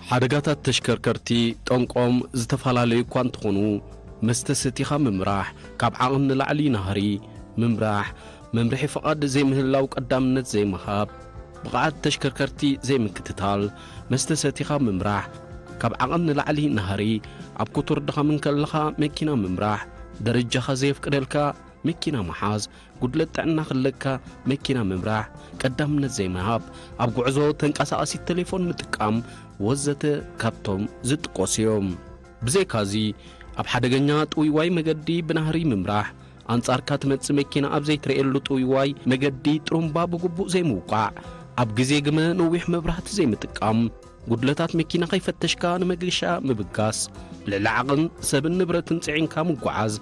ሓደጋታት ተሽከርከርቲ ጠንቆም ዝተፈላለዩ እኳ እንተኾኑ፣ መስተ ሰቲኻ ምምራሕ፣ ካብ ዓቕን ንላዕሊ ናህሪ ምምራሕ፣ መምርሒ ፍቓድ ዘይምህላው ቀዳምነት ዘይምሃብ፣ ብቕዓት ተሽከርከርቲ ዘይምክትታል፣ መስተ ሰቲኻ ምምራሕ፣ ካብ ዓቕን ንላዕሊ ናህሪ፣ ኣብ ክቱር ድኻም እንከለኻ መኪና ምምራሕ፣ ደረጃኻ ዘየፍቅደልካ መኪና ምሓዝ፣ ጉድለት ጥዕና ክለካ መኪና ምምራሕ፣ ቀዳምነት ዘይምሃብ፣ ኣብ ጉዕዞ ተንቀሳቓሲት ቴሌፎን ምጥቃም ወዘተ ካብቶም ዝጥቀሱ እዮም። ብዘይካዚ፣ ኣብ ሓደገኛ ጥውይዋይ መገዲ ብናህሪ ምምራሕ፣ ኣንጻርካ ትመጽእ መኪና ኣብ ዘይትርእየሉ ጥውይዋይ መገዲ ጥሩምባ ብግቡእ ዘይምውቃዕ፣ ኣብ ግዜ ግመ ነዊሕ መብራህቲ ዘይምጥቃም፣ ጉድለታት መኪና ከይፈተሽካ ንመገሻ ምብጋስ፣ ልዕሊ ዓቕን ሰብን ንብረትን ጽዒንካ ምጉዓዝ፣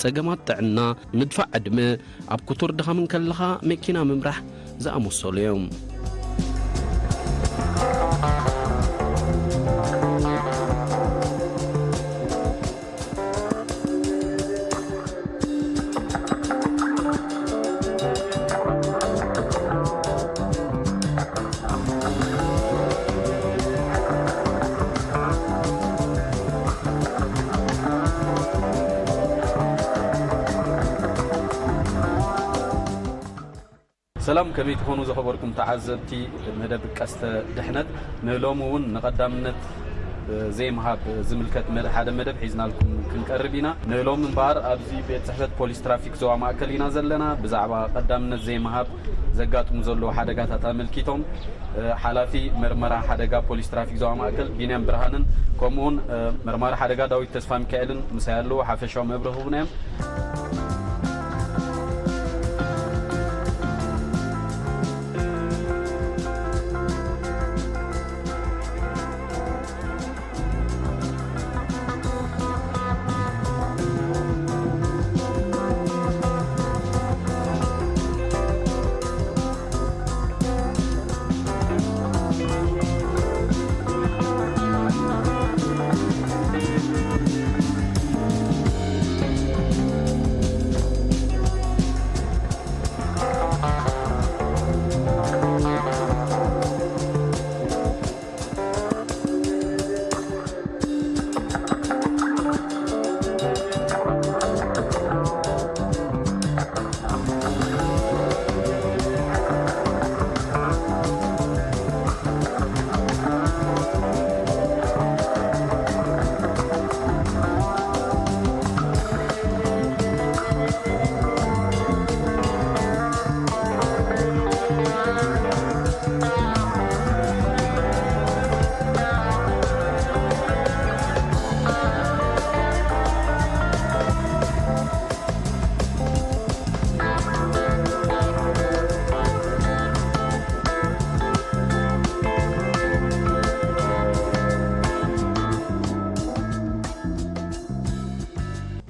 ጸገማት ጥዕና፣ ምድፋእ ዕድመ፣ ኣብ ክቱር ድኻም እንከለኻ መኪና ምምራሕ ዝኣመሰሉ እዮም። ሰላም፣ ከመይ ትኾኑ ዝኸበርኩም ተዓዘብቲ መደብ ቀስተ ድሕነት? ንሎሚ እውን ንቐዳምነት ዘይምሃብ ዝምልከት መደ-፣ ሓደ መደብ ሒዝናልኩም ክንቀርብ ኢና። ንሎሚ እምበኣር ኣብዚ ቤት ጽሕፈት ፖሊስ ትራፊክ ዞባ ማእከል ኢና ዘለና። ብዛዕባ ቀዳምነት ዘይምሃብ ዘጋጥሙ ዘለዉ ሓደጋታት ኣመልኪቶም፣ ሓላፊ መርመራ ሓደጋ ፖሊስ ትራፊክ ዞባ ማእከል ቢንያም ብርሃንን፣ ከምኡውን መርማሪ ሓደጋ ዳዊት ተስፋ ሚካኤልን ምሳይ ኣለዉ። ሓፈሻዊ መብርሂ ህቡና እዮም።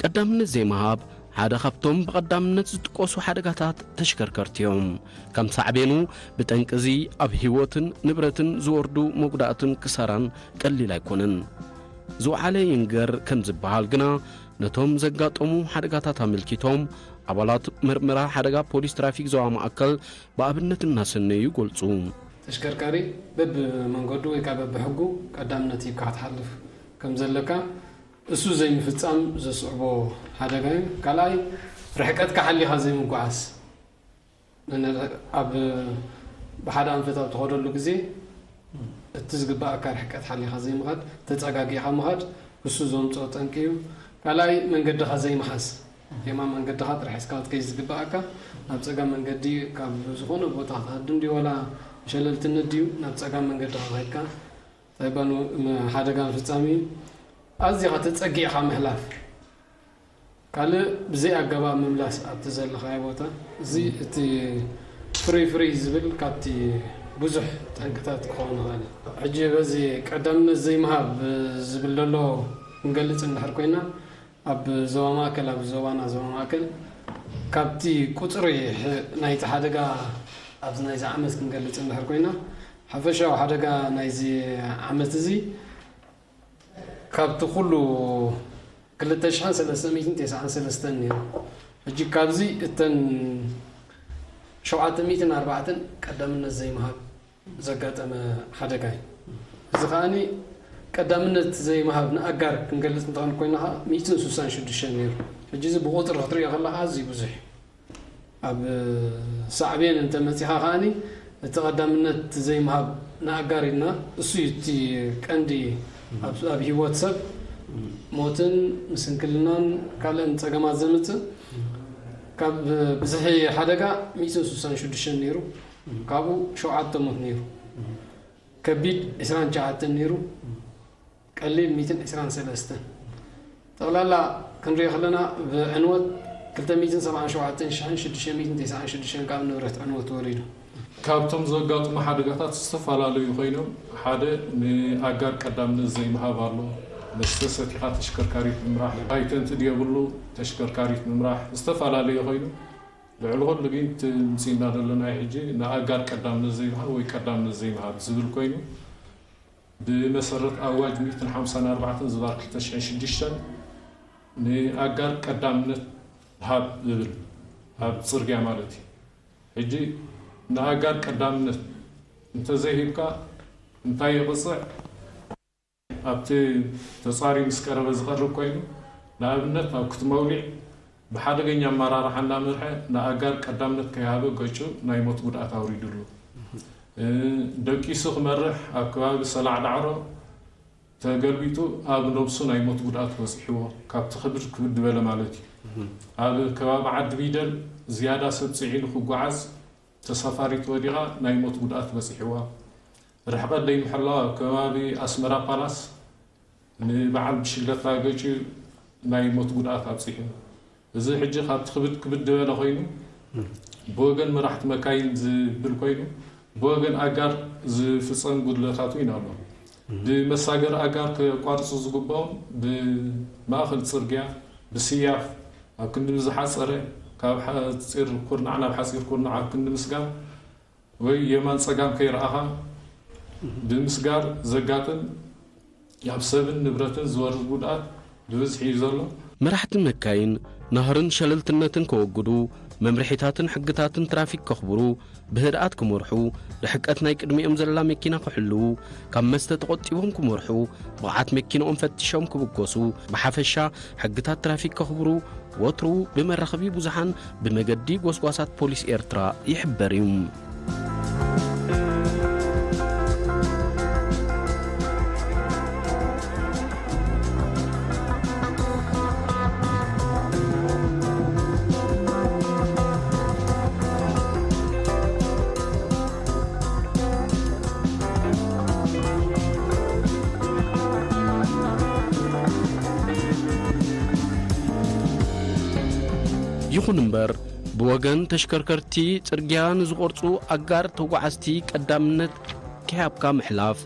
ቀዳምነት ዘይምሃብ ሓደ ካብቶም ብቐዳምነት ዝጥቀሱ ሓደጋታት ተሽከርከርቲ እዮም። ከም ሳዕቤኑ፣ ብጠንቂ እዚ ኣብ ህይወትን ንብረትን ዝወርዱ መጉዳእትን ክሳራን ቀሊል ኣይኮነን። ዝወዓለ ይንገር ከም ዝበሃል ግና፣ ነቶም ዘጋጠሙ ሓደጋታት ኣመልኪቶም፣ ኣባላት መርመራ ሓደጋ ፖሊስ ትራፊክ ዞባ ማእከል ብኣብነት እናሰነዩ ይገልጹ። ተሽከርካሪ በብመንገዱ ወይ ከዓ በብሕጉ ቀዳምነት ሂብካ ክትሓልፍ ከም ዘለካ፣ እሱ ዘይምፍጻም ዘስዕቦ ሓደጋ እዩ። ካልኣይ፣ ርሕቀትካ ሓሊኻ ዘይምጓዓዝ። ነ-፣ ኣብ፣ ብሓደ ኣንፈት ኣብ ትኸደሉ ግዜ፣ እቲ ዝግባኣካ ርሕቀት ሓሊኻ ዘይምኻድ፣ ተጸጋጊኻ ምኻድ፣ እሱ ዘምጽኦ ጠንቂ እዩ። ካልኣይ፣ መንገድኻ ዘይምሓዝ። የማን መንገድኻ ጥራሕ ሒዝካ ክትከይድ ዝግባኣካ፣ ናብ ጸጋም መንገዲ ካብ ዝኾነ ቦታ ክትሃድም ድዩ፣ ዋላ ሸለልትነት ድዩ፣ ናብ ጸጋም መንገድኻ ከይድካ፣ እንታይ ባኑ፣ ም-፣ ሓደጋ ምፍጻም እዩ። ኣዚኻ ተጸጊዕኻ ምሕላፍ። ካልእ ብዘይ ኣገባብ ምምላስ ኣብቲ ዘለኻዮ ቦታ። እዚ እቲ ፍርይ ፍርይ ዝብል ካብቲ ብዙሕ ጠንቅታት ክኸውን ይኽእል እዩ። ሕጂ በዚ ቀዳምነት ዘይምሃብ ዝብል ዘሎ ክንገልጽ እንድሕር ኮይና፣ ኣብ ዞባ ማእከል፣ ኣብ ዞባና ዞባ ማእከል ካብቲ ቁጽሪ ሕ-፣ ናይቲ ሓደጋ ኣብዚ ናይዚ ዓመት ክንገልጽ እንድሕር ኮይና፣ ሓፈሻዊ ሓደጋ ናይዚ ዓመት እዚ ካብቲ ኩሉ ክልተ ሽሕን ሰለስተ ሚእትን ተስዓን ሰለስተን ነይሩ። ሕጂ ካብዚ እተን ሸውዓተ ሚእትን ኣርባዕተን ቀዳምነት ዘይምሃብ ዘጋጠመ ሓደጋ እዩ። እዚ ከኣኒ ቀዳምነት ዘይምሃብ ንኣጋር ክንገልጽ እንተኾን ኮይና ኸዓ ሚእትን ስሳን ሽዱሽተን ነይሩ። ሕጂ እዚ ብቁጽሪ ክትሪኦ ከለኻ ኣዝዩ ብዙሕ እዩ። ኣብ ሳዕቤን እንተመጺኻ ከዓኒ እቲ ቀዳምነት ዘይምሃብ ንኣጋር ኢልና እሱ እዩ እቲ ቀንዲ ኣብ ኣብ ህይወት ሰብ ሞትን ምስንክልናን ካልእን ጸገማት ዘምጽእ ካብ ብዝሒ ሓደጋ ሚእትን ስሳን ሽዱሽተን ነይሩ። ካብኡ ሸውዓተ ሞት ነይሩ። ከቢድ ዕስራን ትሽዓተን ነይሩ። ቀሊል ሚእትን ዕስራን ሰለስተን። ጠቕላላ ክንሪኦ ከለና ብዕንወት ክልተ ሚእትን ሰብዓን ሸውዓተን ሽሕን ሽዱሽተ ሚእትን ተስዓን ሽዱሽተን ካብ ንብረት ዕንወት ወሪዱ። ካብቶም ዘጋጥሙ ሓደጋታት ዝተፈላለዩ ኮይኖም ሓደ ንኣጋር ቀዳምነት ዘይምሃብ ኣሎ። መስተ ሰቲኻ ተሽከርካሪት ምምራሕ፣ ላይሰንስ ድየብሉ ተሽከርካሪት ምምራሕ ዝተፈላለየ ኮይኑ ልዕሊ ኩሉ ግን እቲ ምጽኢና ዘለና ሕጂ ንኣጋር ቀዳምነት ዘይምሃብ ወይ ቀዳምነት ዘይምሃብ ዝብል ኮይኑ ብመሰረት ኣዋጅ ሚእትን ሓምሳን ኣርባዕተን ዝባር ክልተ ሽሕን ሽዱሽተን ንኣጋር ቀዳምነት ሃብ ዝብል ኣብ ጽርግያ ማለት እዩ። ሕጂ ንኣጋር ቀዳምነት እንተዘይሂብካ እንታይ የቕጽዕ? ኣብቲ ተጻርዩ ምስ ቀረበ ዝቐርብ ኮይኑ፣ ንኣብነት ኣብ ክቲ መውሊዕ ብሓደገኛ ኣመራርሓ እናመርሐ ንኣጋር ቀዳምነት ከይሃበ ገጩ ናይ ሞት ጉድኣት ኣውሪዱ ኣሎ። እ፣ ደቂሱ ክመርሕ ኣብ ከባቢ ሰላዕ ዳዕሮ ተገልቢጡ ኣብ ነብሱ ናይ ሞት ጉድኣት በጺሕዎ፣ ካብቲ ክብድ ክብድ ዝበለ ማለት እዩ። ኣብ ከባቢ ዓዲ ቢደል ዝያዳ ሰብ ጽዒኑ ክጓዓዝ ተሳፋሪት ወዲቓ ናይ ሞት ጉድኣት በጺሕዋ። ርሕቐት ዘይምሕላው ኣብ ከባቢ ኣስመራ ፓላስ ንበዓል ብሽግለታ ገጭዩ ናይ ሞት ጉድኣት ኣብጺሑ። እዚ ሕጂ ካብቲ ክብድ ክብድ ዝበለ ኮይኑ ብወገን መራሕቲ መካይን ዝብል ኮይኑ ብወገን ኣጋር ዝፍጸም ጉድለታት እውን ኣሎ። ብመሳገሪ ኣጋር ከቋርጹ ዝግብኦም ብማእከል ጽርግያ ብስያፍ ኣብ ክንዲ ብዝሓጸረ ካብ ሓጺር ኩርናዕ ናብ ሓጺር ኩርናዕ ኣብ ክንዲ ምስጋር ወይ የማን ጸጋም ከይረኣኻ ብምስጋር ዘጋጥም ኣብ ሰብን ንብረትን ዝወርድ ጉድኣት ብብዝሒ እዩ ዘሎ። መራሕቲ መካይን ናህርን ሸለልትነትን ከወግዱ፣ መምርሒታትን ሕግታትን ትራፊክ ከኽብሩ፣ ብህድኣት ክመርሑ፣ ርሕቀት ናይ ቅድሚኦም ዘላ መኪና ክሕልዉ፣ ካብ መስተ ተቖጢቦም ክመርሑ፣ ብቕዓት መኪንኦም ፈቲሾም ክብገሱ፣ ብሓፈሻ ሕግታት ትራፊክ ከኽብሩ ወትሩ ብመራኸቢ ብዙሓን ብመገዲ ጎስጓሳት ፖሊስ ኤርትራ ይሕበር እዩ። ይኹን እምበር፣ ብወገን ተሽከርከርቲ ጽርግያ ንዝቖርጹ ኣጋር ተጓዓዝቲ ቀዳምነት ከይሃብካ ምሕላፍ፣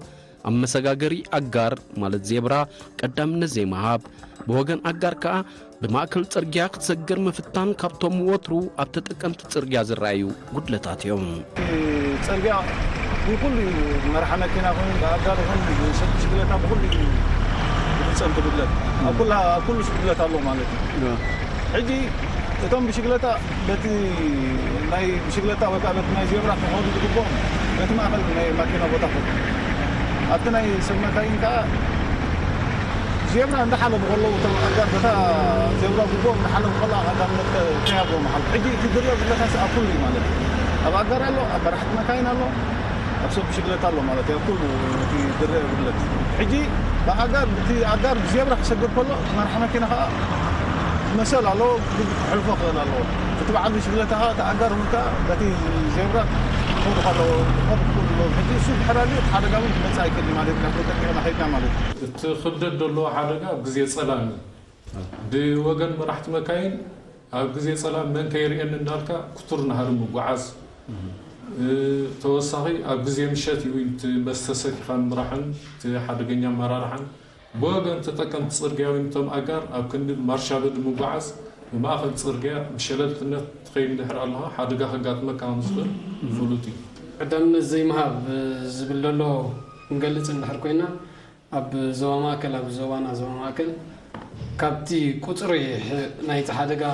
ኣብ መሰጋገሪ ኣጋር ማለት ዜብራ ቀዳምነት ዘይምሃብ፣ ብወገን ኣጋር ከኣ ብማእከል ጽርግያ ክትሰግር ምፍታን ካብቶም ወትሩ ኣብ ተጠቀምቲ ጽርግያ ዝረኣዩ ጉድለታት እዮም። ጽርግያ ብኹሉ እዩ፣ መርሓ መኪና ይኹን፣ ብኣጋር ይኹን፣ ብሰብ ብሽክለታ ብኹሉ እዩ ዝፍጸም እቲ ጉድለት። ኣብ ኩላ፣ ኣብ ኩሉ ጉድለት ኣሎ ማለት እዩ። ሕጂ እቶም ብሽግለታ በቲ ናይ ብሽግለታ ወይ ከዓ በቲ ናይ ዜብራ ክኸዱ ዝግብኦም በቲ ማእኸል ናይ ማኪና ቦታ ከዱ። ኣብቲ ናይ ሰብ መካይን ከዓ ዜብራ እንዳሓለፉ ከለዉ እቶም ኣጋር በታ ዜብራ ግብኦም እንዳሓለፉ ከለዉ ቀዳምነት ከ-፣ ከይሃብዎም ሓልፉ። ሕጂ እቲ ዝርአ ጉድለታሲ ኣብ ኩሉ እዩ ማለት እዩ። ኣብ ኣጋር ኣሎ፣ ኣብ መራሕቲ መካይን ኣሎ። ኣብ ሰብ ብሽግለታ ኣሎ ማለት እዩ፣ ኣብ ኩሉ እቲ ዝረአ ጉድለት። ሕጂ ብኣጋር፣ እቲ ኣጋር ብዜብራ ክሰግር ከሎ፣ እቲ መራሒ መኪና ኸዓ መሰል ኣለዎ፣ ክሕልፎ ክኽእል ኣለዎ። እቲ በዓል ብሽግለታ ኸዓ፣ እቲ ኣጋር እውን ከኣ በቲ ዜብራ ክኸዱ ከለዎ፣ ክኸዱ ክኽእሉ ኣለዎም። ሕጂ እሱ ድሕር ኣልዩ፣ እቲ ሓደጋ እውን ክመጽእ ኣይክእልን ማለት እዩ፣ ድሕር ተጠንቂቕና ኸይድና ማለት እዩ። እቲ ክብደት ዘለዎ ሓደጋ ኣብ ግዜ ጸላም እዩ። ብወገን መራሕቲ መካይን ኣብ ግዜ ጸላም መን ከይርእየኒ እንዳልካ ክቱር ናህሪ ምጉዓዝ። እ፣ ተወሳኺ ኣብ ግዜ ምሸት እዩ እቲ መስተ ሰቲኻ ምምራሕን እቲ ሓደገኛ ኣመራርሓን። ብወገን ተጠቀምቲ ጽርግያ ወይ እቶም ኣጋር ኣብ ክንዲ ማርሻ በዲ ምጉዓዝ ብማእከል ጽርግያ ብሸለልትነት ትኸይድ እንድሕር ኣለኻ ሓደጋ ከጋጥመካ ከም ዝኽእል ፍሉጥ እዩ። ቀዳምነት ዘይምሃብ ዝብል ዘሎ ክንገልጽ እንድሕር ኮይና፣ ኣብ ዞባ ማእከል፣ ኣብ ዞባና ዞባ ማእከል፣ ካብቲ ቁጽሪ ሕ-፣ ናይቲ ሓደጋ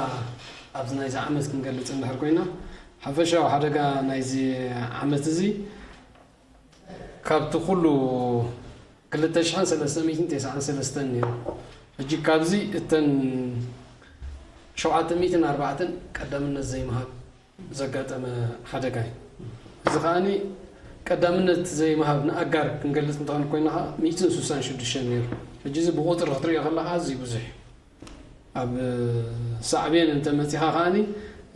ኣብዚ ናይዚ ዓመት ክንገልጽ እንድሕር ኮይና፣ ሓፈሻዊ ሓደጋ ናይዚ ዓመት እዚ ካብቲ ኩሉ ክልተ ሽሕን ሰለስተ ሚእትን ተስዓን ሰለስተን ነይሩ። ሕጂ ካብዚ እተን ሸውዓተ ሚእትን ኣርባዕተን ቀዳምነት ዘይምሃብ ዘጋጠመ ሓደጋ እዩ። እዚ ከኣኒ ቀዳምነት ዘይምሃብ ንኣጋር ክንገልጽ እንተኾን ኮይና ኸዓ ሚእትን ስሳን ሽዱሽተን ነይሩ። ሕጂ እዚ ብቁጽሪ ክትሪኦ ከለኻ ኣዝዩ ብዙሕ እዩ። ኣብ ሳዕቤን እንተመጺኻ ከኣኒ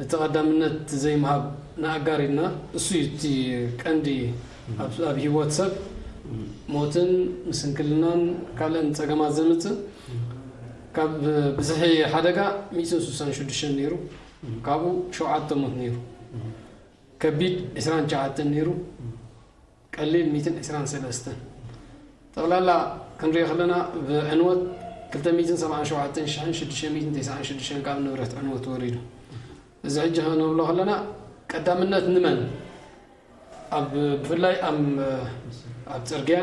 እቲ ቀዳምነት ዘይምሃብ ንኣጋር ኢልና እሱ እዩ እቲ ቀንዲ ኣብ ኣብ ህይወት ሰብ ሞትን ምስንክልናን ካልእን ጸገማት ዘምጽእ ካብ ብዝሒ ሓደጋ ሚእትን ስሳን ሽዱሽተን ነይሩ። ካብኡ ሸውዓተ ሞት ነይሩ። ከቢድ ዕስራን ትሽዓተን ነይሩ። ቀሊል ሚእትን ዕስራን ሰለስተን። ጠቕላላ ክንሪኦ ከለና ብዕንወት ክልተ ሚእትን ሰብዓን ሸውዓተን ሽሕን ሽዱሽተ ሚእትን ተስዓን ሽዱሽተን ካብ ንብረት ዕንወት ወሪዱ። እዚ ሕጂ ክንብሎ ከለና ቀዳምነት ንመን ኣብ ብፍላይ ኣብ ኣብ ጽርግያ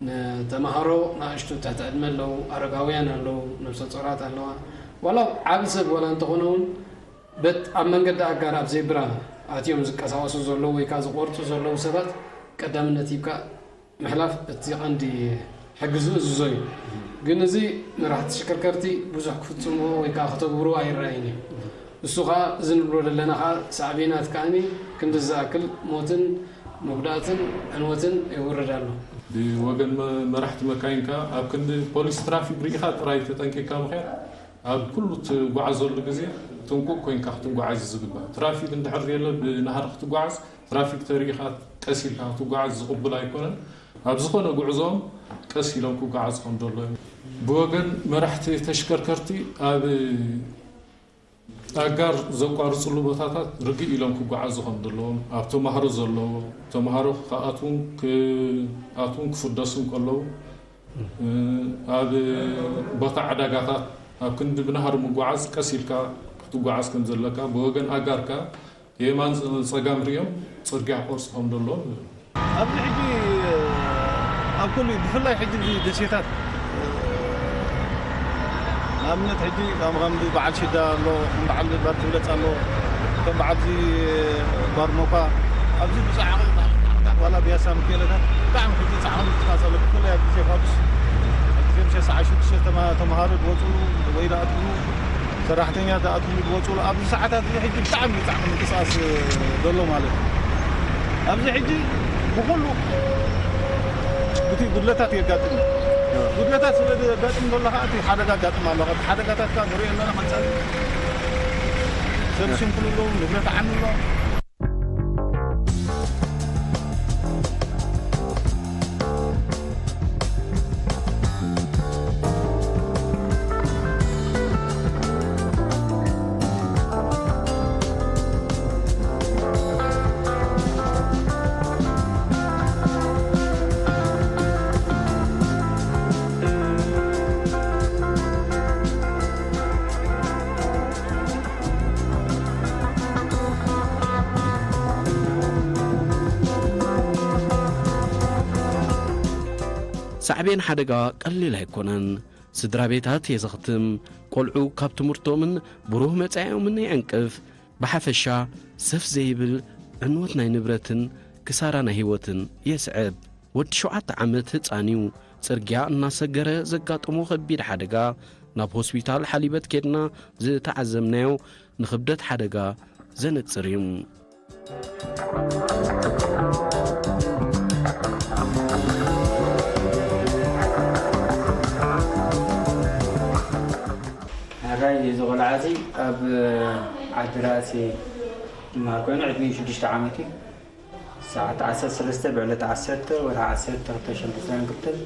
ንተምሃሮ ንኣሽቱ ትሕቲ ዕድመ ኣለዉ፣ ኣረጋውያን ኣለዉ፣ ነብሰ ጾራት ኣለዋ። ዋላ ዓቢ ሰብ ዋላ እንተኾነ እውን በት ኣብ መንገዲ ኣጋር ኣብ ዜብራ ኣትዮም ዝቀሳቀሱ ዘለዉ ወይ ከዓ ዝቆርጹ ዘለዉ ሰባት ቀዳምነት ሂብካ ምሕላፍ እቲ ቀንዲ ሕጊ ዝእዝዞ እዩ። ግን እዚ መራሕቲ ተሽከርከርቲ ብዙሕ ክፍጽምዎ ወይ ከዓ ከተግብርዎ ኣይረኣይን እዩ። እሱ ከዓ እዚ ንብሎ ዘለና ከዓ ሳዕቤናት ከኣኒ ክንዲ ዝኣክል ሞትን መጉዳእትን ዕንወትን የውርድ ኣሎ። ብወገን መ- መራሕቲ መካይን ከዓ ኣብ ክንዲ ፖሊስ ትራፊክ ርኢኻ ጥራይ ተጠንቂቕካ ምኽያድ ኣብ ኩሉ ትጓዓዘሉ ግዜ ጥንቁቕ ኮይንካ ክትጓዓዝ እዩ ዝግባእ። ትራፊክ እንድሕር የለ ብናህሪ ክትጓዓዝ ትራፊክ ተሪኢኻ ቀስ ኢልካ ክትጓዓዝ ዝቕቡል ኣይኮነን። ኣብ ዝኾነ ጉዕዞም ቀስ ኢሎም ክጓዓዙ ከም ዘለዎም ብወገን መራሕቲ ተሽከርከርቲ ኣብ ኣጋር ዘቋርፅሉ ቦታታት ርግእ ኢሎም ክጓዓዙ ከም ዘለዎም ኣብ ተማሃሮ ዘለዎ ተማሃሮ ክኣትውን ክኣትውን ክፍደሱን ከለዉ ኣብ ቦታ ዕዳጋታት ኣብ ክንዲ ብናህሪ ምጓዓዝ ቀስ ኢልካ ክትጓዓዝ ከም ዘለካ ብወገን ኣጋርካ የማን ጸጋም ሪኦም ጽርግያ ክቆርጹ ከም ዘለዎም ንብል። ኣብዚ ሕጂ ኣብ ኩሉ ብፍላይ ሕጂ እዚ ደሴታት ንኣብነት ሕጂ ከም ከምዚ በዓል ሽዳ ኣሎ፣ ከም በዓል ባር ትብለጽ ኣሎ፣ ከም በዓል እዚ ባርሞካ ኣብዚ ብጻዕቒ ዋላ ቢያሳ ምክኤለታት ብጣዕሚ ሕጂ ጻዕቒ ምንቅስቃስ ኣሎ። ብፍላይ ኣብ ግዜ ፋዱስ ኣብ ግዜ ምሸት ሰዓት ሽዱሽተ ተማ- ተምሃሮ ዝወጽሉ ወይ ዝኣትውሉ ሰራሕተኛ ዝኣትውሉ ዝወፅሉ ኣብዚ ሰዓታት እዚ ሕጂ ብጣዕሚ ብጣዕሚ ምንቅስቃስ ዘሎ ማለት እዩ። ኣብዚ ሕጂ ብኩሉ እቲ ጉድለታት የጋጥም እዩ። ጉድለታት ስለ ዘጋጥም ዘሎ ከዓ እቲ ሓደጋ ኣጋጥም ኣሎ። እቲ ሓደጋታት ከዓ ንሪኦ ኣለና። ቀፃሊ ሰብ ስንክሉ ኣሎ፣ ንብረት ዓሚ ኣሎ። ሳዕቤን ሓደጋ ቀሊል ኣይኮነን። ስድራ ቤታት የዘኽትም፣ ቆልዑ ካብ ትምህርቶምን ብሩህ መጻኢኦምን ይዕንቅፍ። ብሓፈሻ ሰፍ ዘይብል ዕንወት ናይ ንብረትን ክሳራ ናይ ህይወትን የስዕብ። ወዲ ሸውዓተ ዓመት ህጻን እዩ። ጽርግያ እናሰገረ ዘጋጠሞ ከቢድ ሓደጋ ናብ ሆስፒታል ሓሊበት ኬድና ዝተዓዘብናዮ ንኽብደት ሓደጋ ዘነጽር እዩ። ሕራይ እዚ ቆልዓ እዚ ኣብ ዓዲ ራእሲ ይመሃር ኮይኑ ዕድሚኡ ሽዱሽተ ዓመት እዩ። ሰዓት ዓሰርተ ሰለስተ ብዕለት ዓሰርተ ወርሒ ዓሰርተ ክልተ ሽሕን ዕስራን ክልተን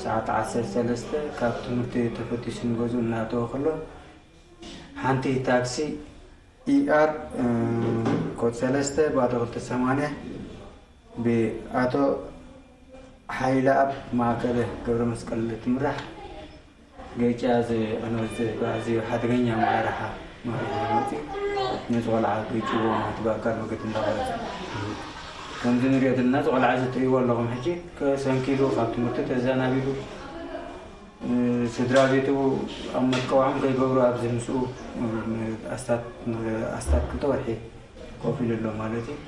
ሰዓት ዓሰርተ ሰለስተ ካብ ትምህርቲ ተፈቲሱ ንገዝኡ እናእተወ ከሎ ሓንቲ ታክሲ ኢኣር ኮድ ሰለስተ ባዶ ክልተ ሰማንያ ብኣቶ ሓይለኣብ ማእከለ ገብረመስቀል እትምራሕ ገጭያ እዚ ዕንወት እዚ ኣዝዩ ሓደገኛ ኣመራርሓ መሪሑ መፂኡ ነቲ ቆልዓ ገጭዎ ማለት ብኣካል መገዲ እንዳቐረፀ ከምዚ ንሪኦ ዘለና እዚ ቆልዓ እዚ ትሪእዎ ኣለኹም ሕጂ ሰንኪሉ ካብ ትምህርቱ ተዘናቢሉ ስድራ ቤቱ ኣብ መጥቀውዖም ከይገብሩ ኣብዚ ምስኡ ኣስታት ኣስታት ክልተ ወርሒ ኮፍ ኢሉ ኣሎ ማለት እዩ።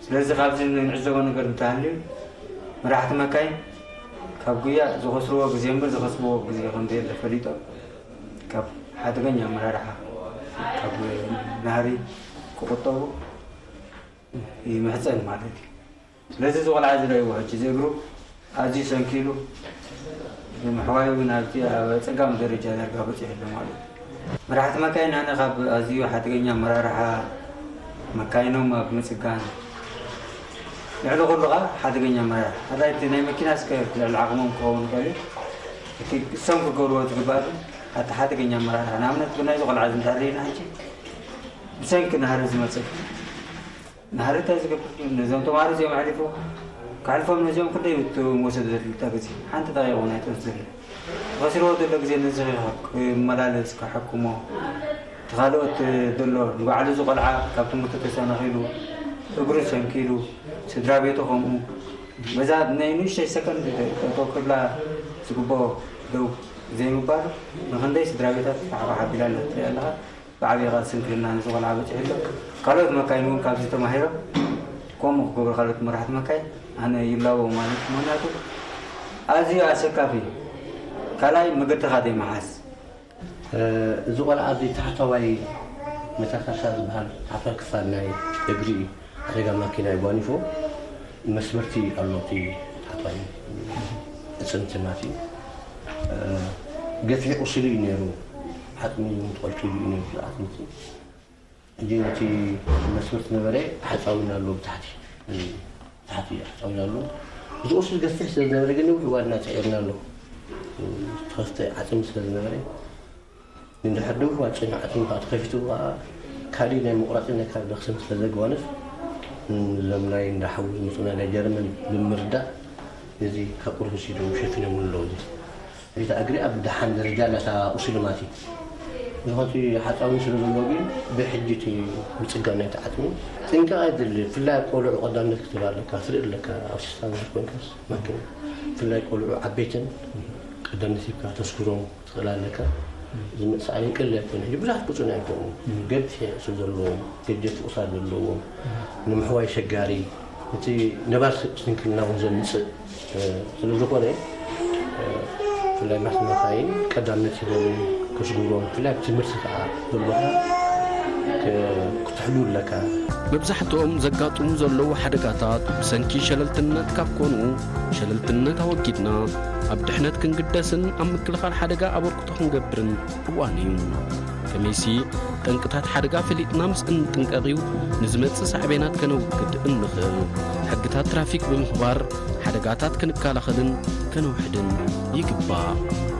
ስለዚ ካብዚ ንዕዘቦ ነገር እንተሃልዩ መራሕቲ መካይን ካብ ጉያ ዝኸስርዎ ግዜ እምበር ዝኸስብዎ ግዜ ከም ዘየለ ፈሊጦም፣ ካብ ሓደገኛ ኣመራርሓ፣ ካብ ናህሪ ክቑጠቡ ይምሕጸን ማለት እዩ። ስለዚ እዚ ቆልዓ እዚ ረእይዎ ሕጂ እዚ እግሩ ኣዝዩ ሰንኪሉ፣ ንምሕዋዩ እውን ኣብቲ ኣብ ኣጸጋሚ ደረጃ ዳርጋ በጺሑ ኣሎ ማለት እዩ። መራሕቲ መካይን ኣነ ካብ ኣዝዩ ሓደገኛ ኣመራርሓ መካይኖም ኣብ ምጽጋን፣ ልዕሊ ኩሉ ኸዓ ሓደገኛ ኣመራርሓ። ኣታ እቲ ናይ መኪና እስከ ልዕሊ ዓቕሞም ክኸውን ይኽእል እዩ። እቲ እሶም ክገብርዎ ዝግባእ ግን ኣቲ ሓደገኛ ኣመራርሓ። ንኣብነት ግን ናይዚ ቆልዓ እዚ እንድሕር ርኢና ሕጂ ብሰንኪ ናህሪ ዝመጽእ ናህሪ እንታይ ዝገብር ድዩ? ነዞም ተማሃሮ እዚኦም ኣሕሊፉ ከሕልፎም ነዚኦም ክንደይ እዩ እቲ መውሰድ ዘድልታ ግዜ? ሓንቲ ደቂቕ እውን ኣይትወስድ ዘላ። ተኸሲርዎ ዘሎ ግዜ ነዚ ክመላለስ፣ ክሕክሞ፣ እቲ ካልኦት ዘሎ ንባዕሉ እዚ ቆልዓ ካብ ትምህርቲ ተሰናኺሉ፣ እግሩ ሰንኪሉ፣ ስድራ ቤቱ ከምኡ፣ በዛ ናይ ንእሽተይ ሰከንድ ጠጠው ክብላ ዝግብኦ ደው ዘይምባሉ፣ ንኽንደይ ስድራ ቤታት ፋሕፋሕ ኣቢላ ኣላ ትሪኣ ኣለኻ። ብዓብዪ ቃል ስንክልና ነዚ ቆልዓ በፂሑ ኣሎ። ካልኦት መካይን እውን ካብዚ ተማሂሮም ከምኡ ክገብሩ ካልኦት መራሕቲ መካይን ኣነ ይላቦ ማለት እዩ። ምኽንያቱ ኣዝዩ ኣሰካፊ እዩ። ካልኣይ መገድኻ ዘይምሓዝ። እ፣ እዚ ቆልዓ እዚ ታሕተዋይ መታከርሳ ዝበሃል ታሕተዋይ ክፋል ናይ እግሪ እዩ። ሓደጋ ማኪና እዩ ጓኒፎ። መስበርቲ ኣሎ እቲ ታሕተዋይ እፅንቲ ማለት እዩ። እ፣ ገፊሕ ቁስሊ እዩ ነይሩ። ዓፅሚ እውን ተቐልቂሉ እዩ ነይሩ እቲ ኣጥንቲ። ሕጂ ነቲ መስበርቲ ነበረ ሓፃዊና ኣሎ ብታሕቲ። ብታሕቲ ሓፃዊና ኣሎ። እዚ ቁስሊ ገፊሕ ስለ ዝነበረ ግን ነዊሕ ዋድና ስዒርና ኣሎ። ተኸስተ ዓፅሚ ስለ ዝነበረ እንድሕር ደው ኢልዋ ጨና ዓፅሚ ከዓ ተኸፊቱ ከዓ ካሊእ ናይ ምቑራፅን ናይ ካልእ መኽሰብ ስለ ዘጓንፍ፣ እዞም ናይ እንዳ ሓዊ ዝመፁና ናይ ጀርመን ብምርዳእ እዚ ካብ ቁሩብ ወሲዶም ሸፊኖምሉ ኣለዉ። እዚ እታ እግሪ ኣብ ደሓን ደረጃ ኣላ እታ ቁስሊ ማለት እዩ። ዝኾነ ሓፃዊ ስለ ዘለዎ ግን ብሕጂ እቲ ምፅጋን ናይቲ ዓፅሚ ጥንቃቐ የድሊ። ብፍላይ ኣብ ቆልዑ ቀዳምነት ክትህብ ኣለካ፣ ትርኢ ኣለካ ኣብ ሲስታም ኮይንካስ ማኪና። ብፍላይ ቆልዑ ዓበይትን ቀዳምነት ሂብካ ተስጉሮም ትኽእል ኣለካ። ዝመጽእ ሰዓል ቀሊል ኣይኮነ። ሕጂ ብዙሓት ቁጽሪ ኣይኮኑ። ገፊሕ ስለ ዘለዎም፣ ገጀፍ ቁሳት ዘለዎም፣ ንምሕዋይ ሸጋሪ፣ እቲ ነባር ስንክልና እውን ዘምጽእ፣ እ፣ ስለ ዝኾነ፣ እ፣ ብፍላይ ማስ መኻይን ቀዳምነት ሂቦም ከስጉሮም፣ ብፍላይ ኣብ ትምህርቲ ከኣ ዘለኻ ክ-፣ ክትሕሉ ኣለካ። መብዛሕትኦም ዘጋጥሙ ዘለዉ ሓደጋታት ብሰንኪ ሸለልትነት ካብ ኮኑ፣ ሸለልትነት ኣወጊድና ኣብ ድሕነት ክንግደስን ኣብ ምክልኻል ሓደጋ ኣበርክቶ ክንገብርን እዋን እዩ። ከመይሲ፣ ጠንቅታት ሓደጋ ፈሊጥና ምስ እንጥንቀቕ እዩ ንዝመጽእ ሳዕቤናት ከነውግድ እንኽእል። ሕግታት ትራፊክ ብምኽባር ሓደጋታት ክንከላኸልን ከነውሕድን ይግባእ።